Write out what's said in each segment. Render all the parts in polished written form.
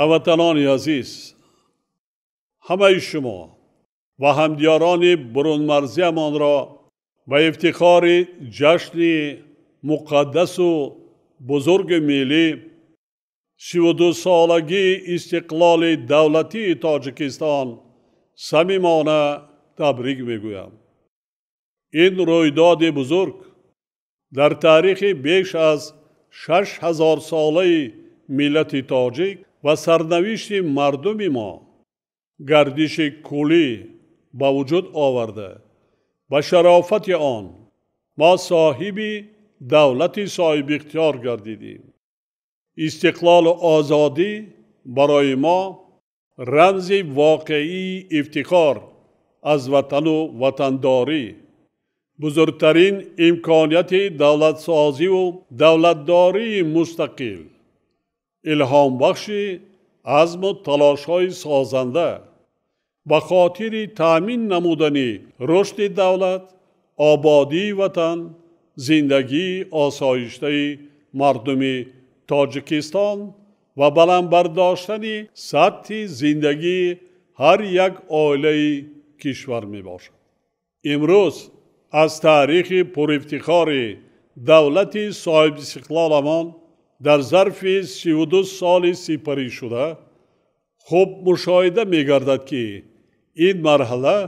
Ҳамватанони азиз, ҳамаи шумо ва ҳамдиёрони бурунмарзиямонро ба ифтихори ҷашни муқаддасу бузурги миллӣ, 32-солагии истиқлоли давлатии Тоҷикистон самимона табрик мегӯям. Ин рӯйдоди бузург дар таърихи беш аз 6000-солаи миллати тоҷик ва сарнавишти мардуми мо гардиши куллӣ ба вуҷуд оварда, ба шарофати он мо соҳиби давлати соҳибихтиёр гардидем. Истиқлолу озодӣ барои мо рамзи воқеии ифтихор аз ватану ватандорӣ, бузургтарин имконияти давлатсозиву давлатдории мустақил, илҳомбахши азму талошҳои созанда ба хотири таъмин намудани рушди давлат, ободии ватан, зиндагии осоиштаи мардуми Тоҷикистон ва баланд бардоштани сатҳи зиндагии ҳар як оилаи кишвар мебошад. Имрӯз аз таърихи пурифтихори давлати соҳибистиқлоламон дар зарфи 32 соли сипарӣшуда хуб мушоҳида мегардад, ки ин марҳала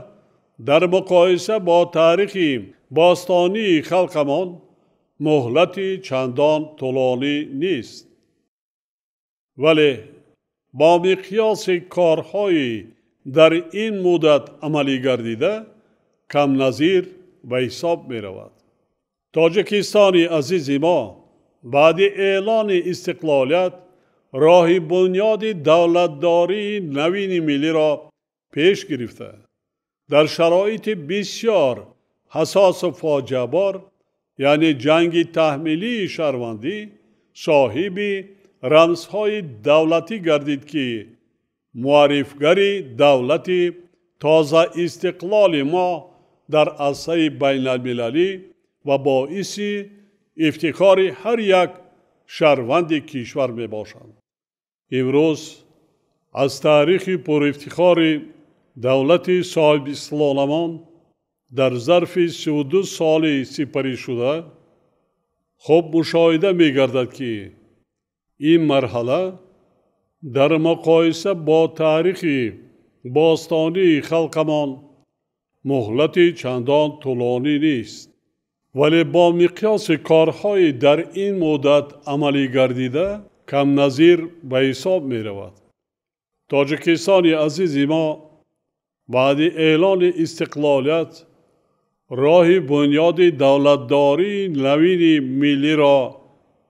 дар муқоиса бо таърихи бостонии халқамон муҳлати чандон тӯлонӣ нест. Вале бо миқёси корҳои дар ин муддат амалӣ гардида камназир ба ҳисоб меравад. Тоҷикистони азизи мо баъди эълони истиқлолият роҳи бунёди давлатдории навини миллиро пеш гирифта, дар шароити бисёр ҳассосу фоҷиабор, яъне ҷанги таҳмилии шаҳрвандӣ, соҳиби рамзҳои давлатӣ гардид, ки муаррифгари давлати тозаистиқлоли мо дар арсаи байналмилалӣ ва боиси ифтихори ҳар як шаҳрванди кишвар мебошанд. Имрӯз аз таърихи пурифтихори давлати соҳибистиқлоламон дар зарфи 32 соли сипарӣшуда хуб мушоҳида мегардад, ки ин марҳала дар муқоиса бо таърихи бостонии халқамон муҳлати чандон тӯлонӣ нест. Вале бо миқёси корҳои дар ин муддат амалӣ гардида камназир ба ҳисоб меравад. Тоҷикистони азизи мо баъди эълони истиқлолият роҳи бунёди давлатдории навини миллиро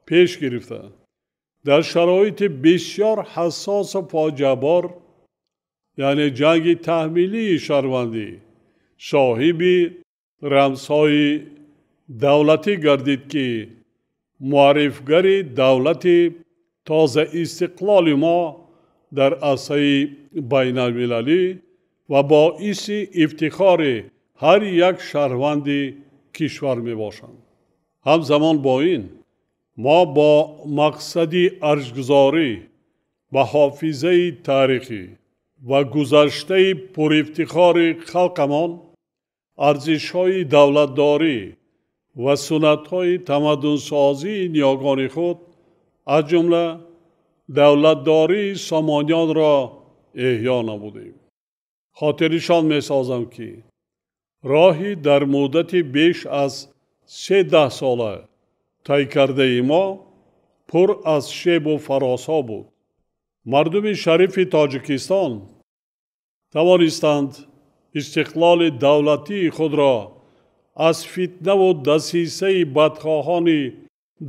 пеш гирифта, дар шароити бисёр ҳассосу фоҷиабор, яъне ҷанги таҳмилии шаҳрвандӣ, соҳиби рамзҳои давлатӣ гардид, ки муаррифгари давлати тозаистиқлоли мо дар арсаи байналмилалӣ ва боиси ифтихори ҳар як шаҳрванди кишвар мебошанд. Ҳамзамон бо ин мо бо мақсади арҷгузорӣ ба ҳофизаи таърихӣ ва гузаштаи пурифтихори халқамон, арзишҳои давлатдорӣ ва суннатҳои тамаддунсозии ниёгони худ, аз ҷумла давлатдории сомониёнро эҳё намудем. Хотирнишон месозам, ки роҳи дар муддати беш аз 13 сола тай кардаи мо пур аз шебу фарозҳо буд. Мардуми шарифи Тоҷикистон тавонистанд истиқлоли давлатии худро аз фитнаву дасисаи бадхоҳони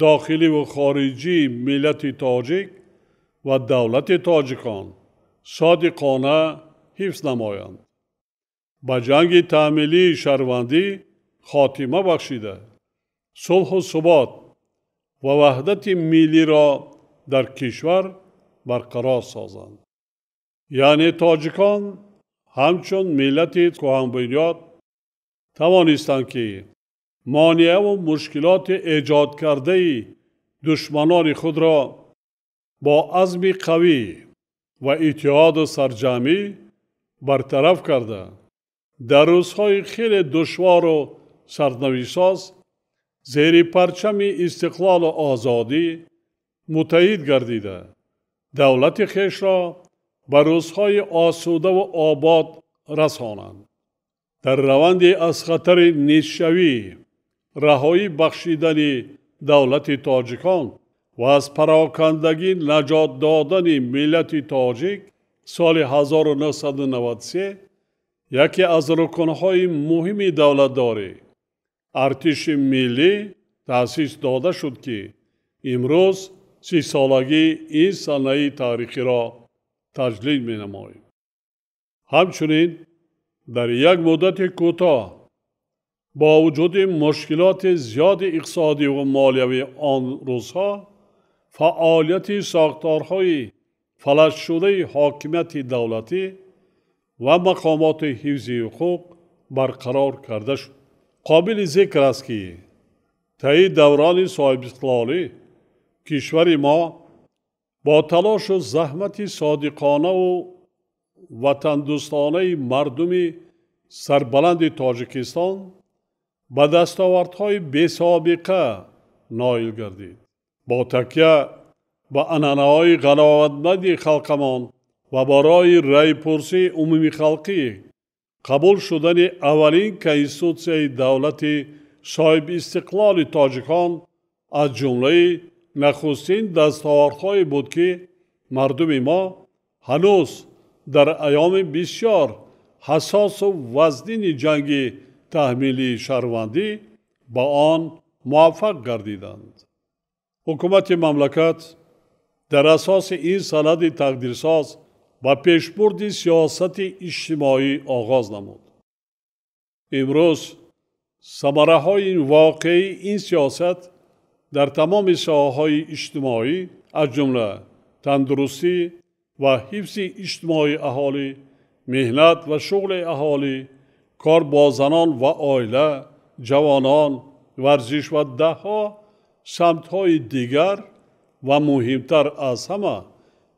дохиливу хориҷии миллати тоҷик ва давлати тоҷикон содиқона ҳифз намоянд, ба ҷанги таъмилии шаҳрвандӣ хотима бахшида, сулҳу субот ва ваҳдати миллиро дар кишвар барқарор созанд. Яъне тоҷикон ҳамчун миллати кӯҳанбунёд тавонистанд, ки монеаву мушкилоти эҷодкардаи душманони худро бо азми қавӣ ва иттиҳоду сарҷамъӣ бартараф карда, дар рӯзҳои хеле душвору сарнавиштсоз зери парчами истиқлолу озодӣ муттаҳид гардида, давлати хешро ба рӯзҳои осудаву обод расонанд. Дар раванди аз хатари нестшавӣ раҳоӣ бахшидани давлати тоҷикон ва аз парокандагӣ наҷот додани миллати тоҷик соли 1993 яке аз рукнҳои муҳими давлатдорӣ артиши миллӣ таъсис дода шуд, ки имрӯз 30-солагии ин санаи таърихиро таҷлил менамоем. Ҳамчунин дар як муддати кӯтоҳ бо вуҷуди мушкилоти зиёди иқтисодӣ ва молиявии он рӯзҳо фаъолияти сохторҳои фалаҷшудаи ҳокимияти давлатӣ ва мақомоти ҳифзи ҳуқуқ барқарор карда шуд. Қобили зикр аст, ки таи даврони соҳибистиқлолӣ кишвари мо бо талошу заҳмати содиқонаву ватандӯстонаи мардуми сарбаланди Тоҷикистон ба дастовардҳои бесобиқа ноил гардид. Бо такя ба анъанаҳои ғановатманди халқамон ва барои раъйпурсии умумихалқӣ қабул шудани аввалин конститутсияи давлати соҳибистиқлоли тоҷикон аз ҷумлаи нахустин дастовардҳое буд, ки мардуми мо ҳанӯз дар айёми бисёр ҳассосу вазнини ҷанги таҳмилии шаҳрвандӣ ба он муваффақ гардиданд. Ҳукумати мамлакат дар асоси ин санади тақдирсоз ба пешбурди сиёсати иҷтимоӣ оғоз намуд. Имрӯз самараҳои воқеии ин сиёсат дар тамоми соҳаҳои иҷтимоӣ, аз ҷумла тандурустӣ ва ҳифзи иҷтимоии аҳолӣ, меҳнат ва шуғли аҳолӣ, кор бо занон ва оила, ҷавонон, варзиш ва даҳҳо самтҳои дигар ва муҳимтар аз ҳама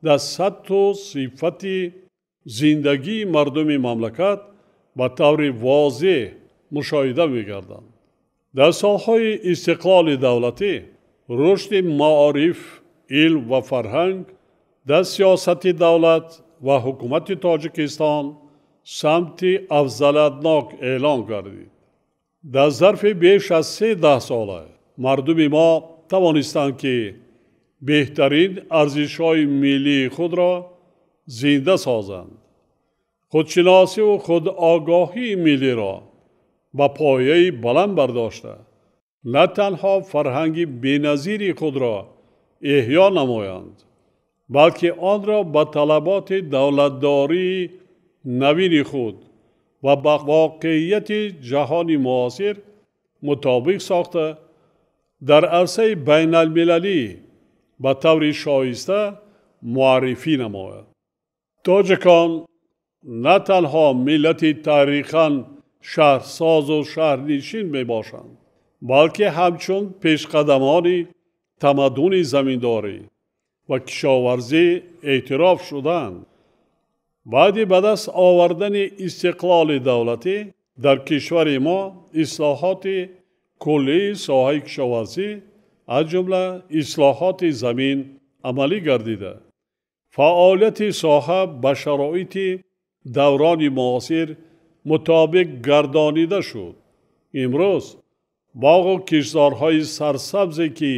дар сатҳу сифати зиндагии мардуми мамлакат ба таври возеҳ мушоҳида мегарданд. Дар солҳои истиқлоли давлатӣ рушди маориф, илм ва фарҳанг дар сиёсати давлат ва ҳукумати Тоҷикистон самти афзалиятнок эълон гардид. Дар зарфи беш аз 3 даҳсола мардуми мо тавонистанд, ки беҳтарин арзишҳои миллии худро зинда созанд, худшиносиву худогоҳии миллиро ба пояи баланд бардошта, на танҳо фарҳанги беназири худро эҳё намоянд, балки онро ба талаботи давлатдории навини худ ва ба воқеияти ҷаҳони муосир мутобиқ сохта, дар арсаи байналмилалӣ ба таври шоиста муаррифӣ намояд. Тоҷикон на танҳо миллати таърихан шаҳрсозу шаҳрнишин мебошанд, балки ҳамчун пешқадамони тамаддуни заминдорӣ ва кишоварзӣ эътироф шуданд. Баъди ба даст овардани истиқлоли давлатӣ дар кишвари мо ислоҳоти куллии соҳаи кишоварзӣ, аз ҷумла ислоҳоти замин амалӣ гардида, фаъолияти соҳа ба шароити даврони муосир мутобиқ гардонида шуд. Имрӯз боғу киштзорҳои сарсабзе, ки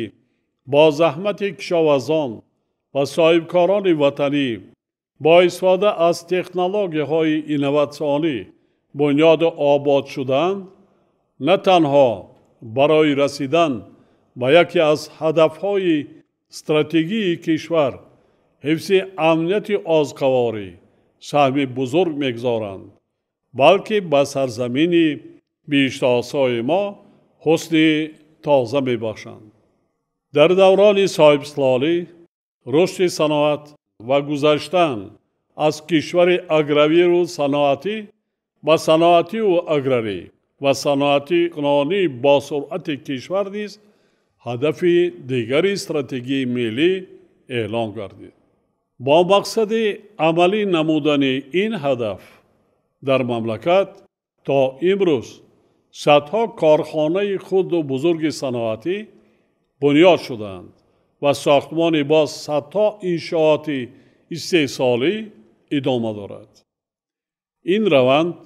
бо заҳмати кишоварзон ва соҳибкорони ватанӣ бо истифода аз технологияҳои инноватсионӣ бунёду обод шудаанд, на танҳо барои расидан ба яке аз ҳадафҳои стратегии кишвар, ҳифзи амнияти озуқаворӣ саҳми бузург мегузоранд, балки ба сарзамини биҳиштосои мо ҳусни тоза мебахшанд. Дар даврони соҳибистиқлолӣ рушди саноат ва гузаштан аз кишвари аграрию саноатӣ ба саноативу аграрӣ ва саноатикунонии босуръати кишвар низ ҳадафи дигари стратегияи миллӣ эълон гардид. Бо мақсади амалӣ намудани ин ҳадаф дар мамлакат то имрӯз садҳо корхонаи хурду бузурги саноатӣ бунёд шудаанд ва сохтмони боз садҳо иншооти истеҳсолӣ идома дорад. Ин раванд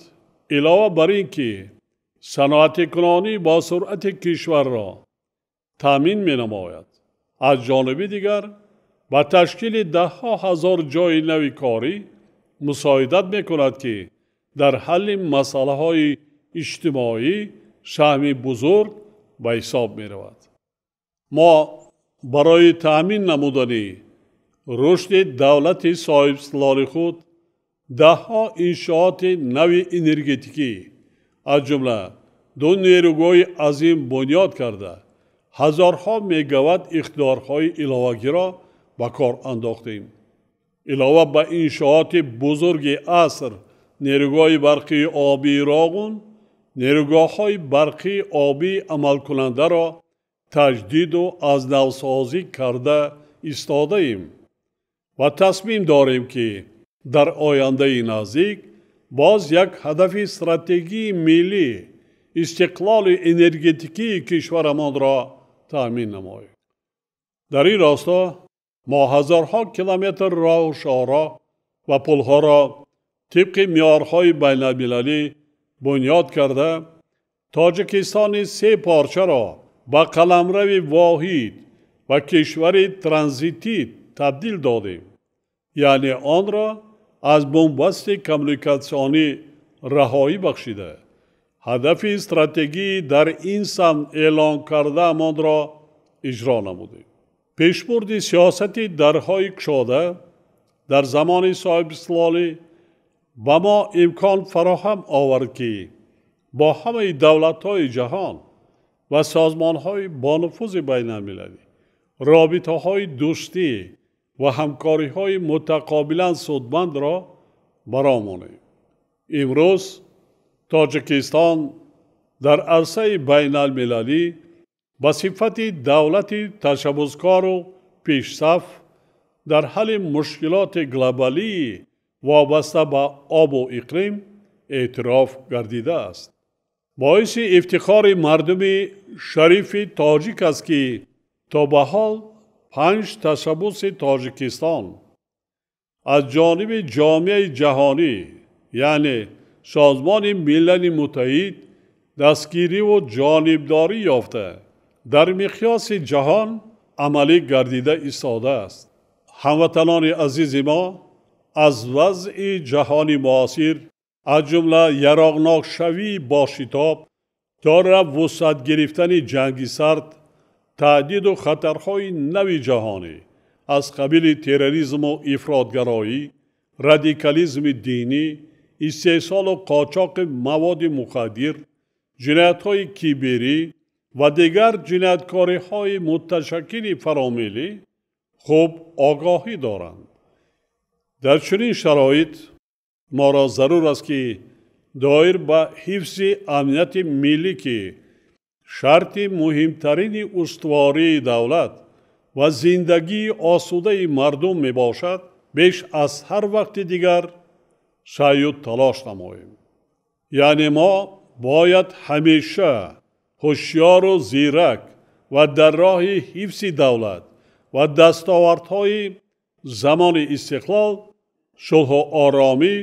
илова бар ин ки саноатикунонӣ бо суръати кишварро таъмин менамояд, аз ҷониби дигар ба ташкили даҳҳо ҳазор ҷойи нави корӣ мусоидат мекунад, ки дар ҳалли масъалаҳои иҷтимоӣ саҳми бузург ба ҳисоб меравад. Мо барои таъмин намудани рушди давлати соҳибистиқлоли худ даҳҳо иншооти нави энергетикӣ, аз ҷумла ду нерӯгоҳи азим бунёд карда, ҳазорҳо мегаватт иқтидорҳои иловагиро ба кор андохтем. Илова ба иншооти бузурги аср, нерӯгоҳи барқии обии Роғун, нерӯгоҳҳои барқии обии амалкунандаро таҷдиду аз навсозӣ карда истодаем ва тасмим дорем, ки дар ояндаи наздик боз як ҳадафи стратегии миллӣ, истиқлоли энергетикии кишварамонро таъмин намоем. Дар ин росто мо ҳазорҳо километр роҳу шоҳроҳ ва пулҳоро тибқи меъёрҳои байналмилалӣ бунёд карда, Тоҷикистони се порчаро ба қаламрави воҳид ва кишвари транзитӣ табдил додем, яъне онро аз бунбасти коммуникатсионӣ раҳоӣ бахшида, ҳадафи стратегии дар ин самт эълон кардаамонро иҷро намудем. Пешбурди сиёсати дарҳои кушода дар замони соҳибистиқлолӣ ба мо имкон фароҳам овард, ки бо ҳамаи давлатҳои ҷаҳон ва созмонҳои бонуфузи байналмилалӣ робитаҳои дӯстӣ ва ҳамкориҳои мутақобилан судмандро баромонем. Имрӯз Тоҷикистон дар арсаи байналмилалӣ ба сифати давлати ташаббускору пешсаф дар ҳалли мушкилоти глобалии вобаста ба обу иқлим эътироф гардидааст. Боиси ифтихори мардуми шарифи тоҷик аст, ки то ба ҳол 5 ташаббуси Тоҷикистон аз ҷониби ҷомеаи ҷаҳонӣ, яъне Созмони Милали Муттаҳид, дастгириву ҷонибдорӣ ёфта, дар миқёси ҷаҳон амалӣ гардида истодааст. Ҳамватанони азизи мо аз вазъи ҷаҳони муосир, аз ҷумла яроғнокшавии бошитоб, дора вусъат гирифтани ҷанги сард, таҳдиду хатарҳои нави ҷаҳонӣ аз қабили терроризму ифротгароӣ, радикализми динӣ, истеҳсолу қочоқи маводи мухаддир, ҷиноятҳои киберӣ ва дигар ҷинояткориҳои муташаккили фаромиллӣ хуб огоҳӣ доранд. Дар чунин шароит моро зарур аст, ки доир ба ҳифзи амнияти миллӣ, ки шарти муҳимтарини устувории давлат ва зиндагии осудаи мардум мебошад, беш аз ҳар вақти дигар саъю талош намоем. Яъне мо бояд ҳамеша ҳушёру зирак ва дар роҳи ҳифзи давлат ва дастовардҳои замони истиқлол, сулҳу оромӣ,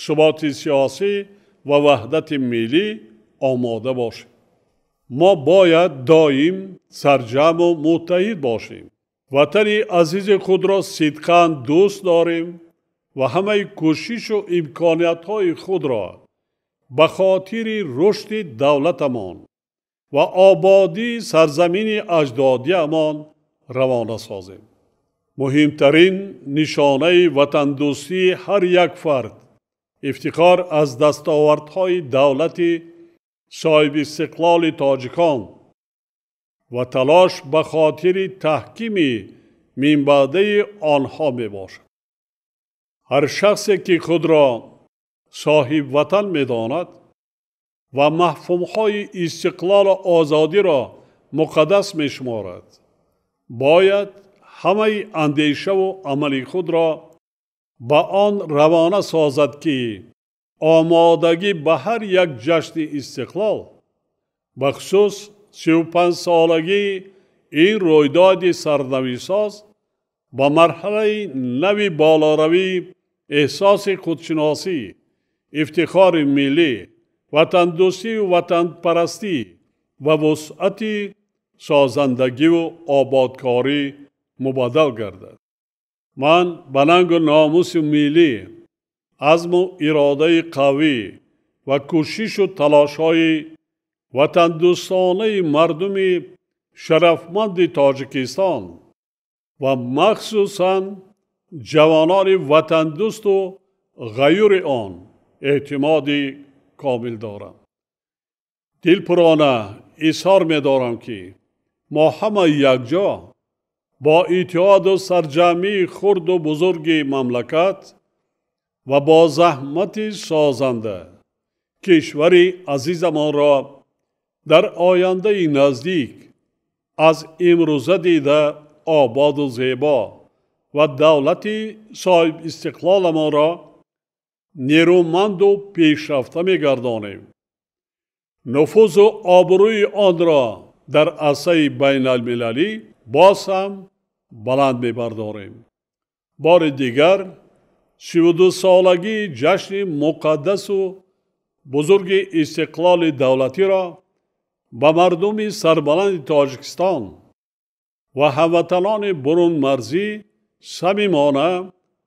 суботи сиёсӣ ва ваҳдати миллӣ омода бошем. Мо бояд доим сарҷамъу муттаҳид бошем. Ватани азизи худро сидқан дӯст дорем ва ҳамаи кӯшишу имкониятҳои худро ба хотири рушди давлатамон ва ободии сарзамини аҷдодиамон равона созем. Муҳимтарин нишонаи ватандӯстии ҳар як фард ифтихор аз дастовардҳои давлати соҳибистиқлоли тоҷикон ва талош ба хотири таҳкими минбаъдаи онҳо мебошад. Ҳар шахсе ки худро соҳибватан медонад ва мафҳумҳои истиқлолу озодиро муқаддас мешуморад, бояд ҳамаи андешаву амали худро Ба он равона созад, ки омодагӣ ба ҳар як ҷашни истиқлол, бахусус 35-солагии ин рӯйдоди сарнавишсоз, ба марҳалаи нави болоравӣ, эҳсоси худшиносӣ, ифтихори миллӣ, ватандӯстию ватанпарастӣ ва вусъати созандагиву ободкорӣ мубаддал гардад. Ман ба нангу номуси миллӣ, азму иродаи қавӣ ва кӯшишу талошҳои ватандӯстонаи мардуми шарафманди Тоҷикистон ва махсусан ҷавонони ватандӯсту ғаюри он эътимоди комил дорам. Дилпурона изҳор медорам, ки мо ҳама якҷо бо иттиҳоду сарҷамъии хурду бузурги мамлакат ва бо заҳмати созанда кишвари азизамонро дар ояндаи наздик аз имрӯза дида ободу зебо ва давлати соҳибистиқлоламонро нерӯманду пешрафта мегардонем. Нуфузу обрӯи онро дар арсаи байналмилалӣ боз ҳам баланд мебардорем. Бори дигар 32-солагии ҷашни муқаддасу бузурги истиқлоли давлатиро ба мардуми сарбаланди Тоҷикистон ва ҳамватанони бурунмарзӣ самимона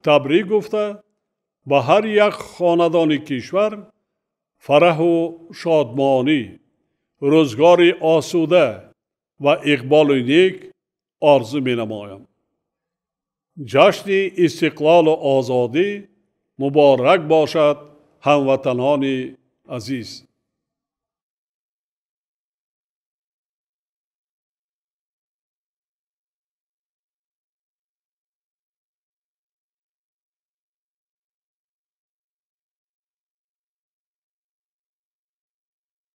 табрик гуфта, ба ҳар як хонадони кишвар фараҳу шодмонӣ, рӯзгори осуда ва иқболи нек орзу менамоям. Ҷашни истиқлолу озодӣ муборак бошад, ҳамватанони азиз!